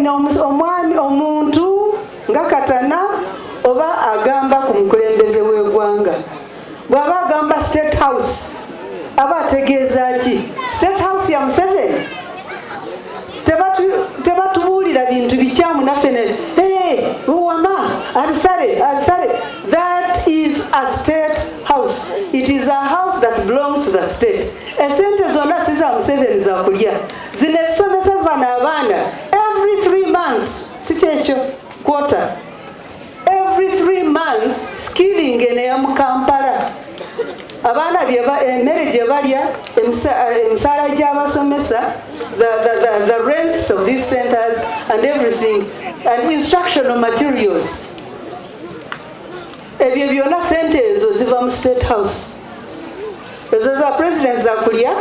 Omwami omuntu nga Katana oba agamba ku mukulembeze w'eggwanga, bw'aba agamba State House aba ategeeza ki? State House ya Museveni? Tebatubuulira bintu bikyamu naffe ne hey, wama abisale abisale. That is a state house. It is a house that belongs to the state. Esente zonna si za Museveni za kulya. Zino ezisomesa bano abaana every 3 months, si kyekyo, quarter, every 3 months, skilling eno eya mu Kampala, abaana emmere gye balya, emisaala gy'abasomesa, the rents of these centers and everything, and instructional materials, ebyo byonna sente ezo ziva mu State House. Ezo za president za kulya?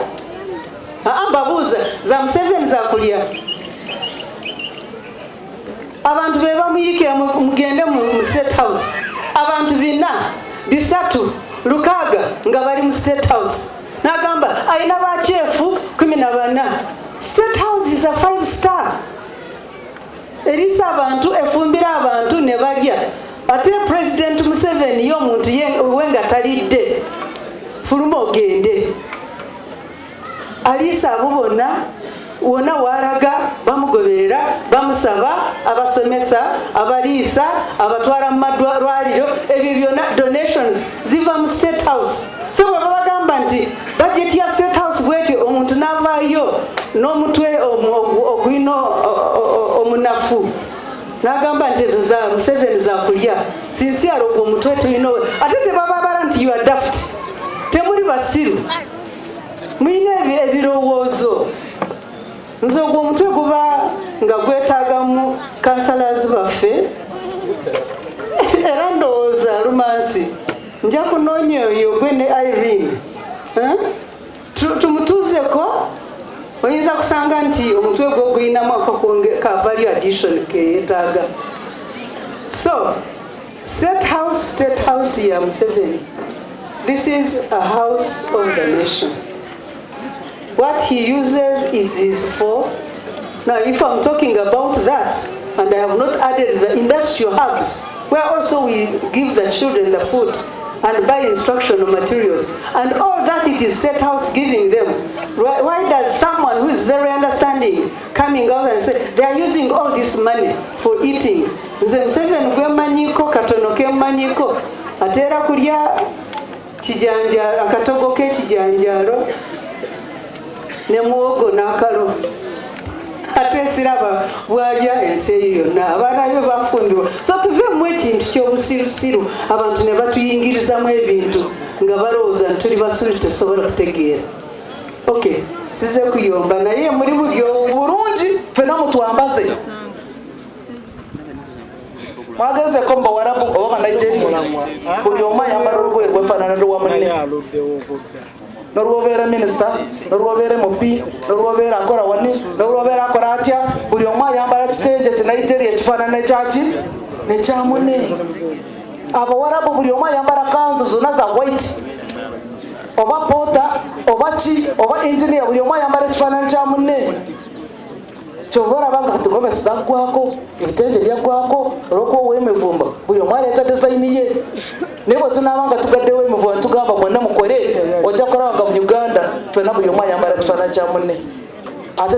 Aa, mbabuuza, za Museveni za kulya? Abantu be bamuyikira, mugende mu State House, abantu 4, 3, 6 nga bali mu State House. Nagamba alina bakyefu 14. State House is a five star, eriisa abantu, efumbira abantu ne balya. Ate President Museveni ye omuntu we nga talidde, fuluma ogende. Aliisa abo bonna, wonna walaga bamugoberera, bamusaba, abasomesa, abaliisa, abatwala mu malwaliro. Ebyo byonna donations ziva mu State House. So bwe babagamba nti budget ya State House bwetyo, omuntu n'avaayo n'omutwe ogulina omunafu n'agamba nti ezo za Museveni zakulya, sinsiala ogwo omutwe tulina. Ate tebababala nti you are daft. Temuli basiru, mulina ebirowoozo. Nze ogwo omutwe guba nga gwetaagamu counsellors baffe. Era ndowooza Lumansi nja kunoonya oyo gwe ne Irene. Eh? Tumutuuzeko, oyinza kusanga nti omutwe gwo gulinamu akakonge ka value addition keyetaaga. So State House, State House ya Museveni? This is a house of the nation. What he uses is his for. Now, if I'm talking about that and I have not added the industrial hubs where also we give the children the food and buy instructional materials and all that, it is State House giving them. Why does someone who is very understanding coming out and say they are using all this money for eating? Nze Museveni gwemanyiko katono kemmanyiko, ateera kulya kijanjalo, akatogo k'ekijanjalo ne muwogo n'akalo. Ate siraba bwalya ensi eyo yonna, abaana be bafumbirwa. So tuveemu ekintu ky'obusirusiru, abantu ne batuyingirizamu ebintu nga balowooza nti tuli basiru, tetusobola kutegeera. Ok, size kuyomba, naye muri buryo. Bulungi, fena mutwambaze. Mwagezeko mu Bawarabu oba Banigeria, buli omu ayambala olugoye gwefaanana lwa munne, nolwobeera minisita, nolwobeera MP, nolwobeera akola wani, nolwobeera akola atya, buli omu ayambala kitenje kinigeria ekifaanana ekyaki nekya munne. Abawarabu buli omu ayambala kanzu zonna za white, oba porter oba ki oba engineer, buli omu ayambala ekifaananyi kya munne. Kyova olaba nga kati gomesi zaggwako, ebitenje byaggwako olwokuba ow'emivumba buli omu aleeta design ye. Naye bwe tunaaba nga tugaddewo emivumba netugamba mwenna mukole, ojja kulaba nga mu Uganda fenna buli omu ayambala kifaananyi kya munne, ate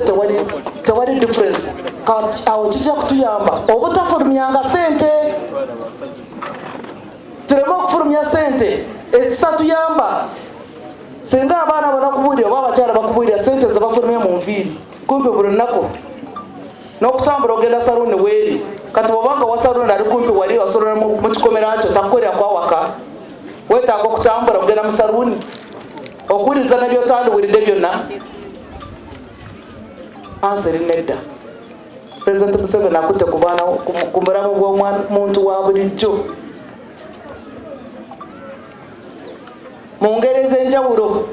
tewali difference. Kati awo kijja kutuyamba obutafulumyanga sente, tuleme okufulumya sente ekisatuyamba. Singa abaana banakubuulira oba abakyala bakubuulira sente zebafulumya mu nviiri kumpi buli lunaku, n'okutambula ogenda saluuni weeri. Kati bwobanga wa saluuni ali kumpi wali osobola mu kikomera kyo takukolera kwawaka, weetaaga okutambula okugenda mu saluuni okuwuliriza nebyotandiwulidde byonna. Answer eri nedda. President Museveni akutte ku baana, ku mulamu gw'omuntu wa bulijjo mu ngeri ez'enjawulo.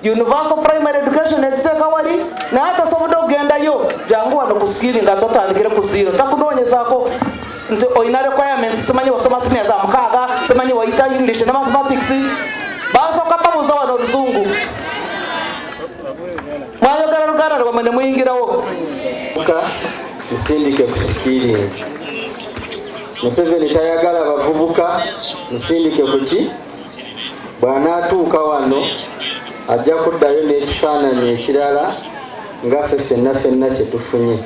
Universal primary education ekiteeka wali, naye atasobodde okugendayo, jangu wano ku skilling nga totandikire ku zero. Takunoonyezaako nti olina requirements, simanyi wasoma senior za 6, simanyi wayita English ne mathematics. Basooka babuuza wano oluzungu, mwayogera Luganda lwamwe ne muyingirawo. Ka Musindike ku skilling. Museveni tayagala bavubuka, musindike ku ki? Bw'anaatuuka wano ajja kuddayo n'ekifaananyi ekirala nga ffe ffenna ffenna kye tufunye.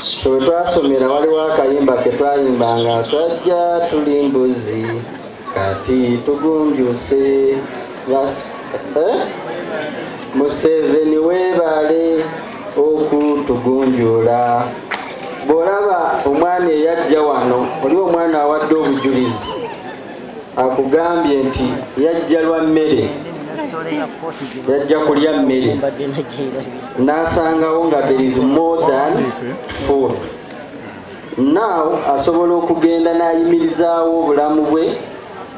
Ffe bwe twasomera waliwo akayimba ke twayimbanga, twajja tuli mbuzi kati tugunjuse. Eh? Museveni weebale okutugunjula. Bw'olaba omwana eyajja wano, oli omwana awadde obujulizi, akugambye nti yajja lwa mmere, yajja kulya mmere, n'asangawo nga there is more than food. Now asobola okugenda n'ayimirizaawo obulamu bwe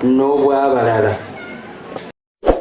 n'obw'abalala.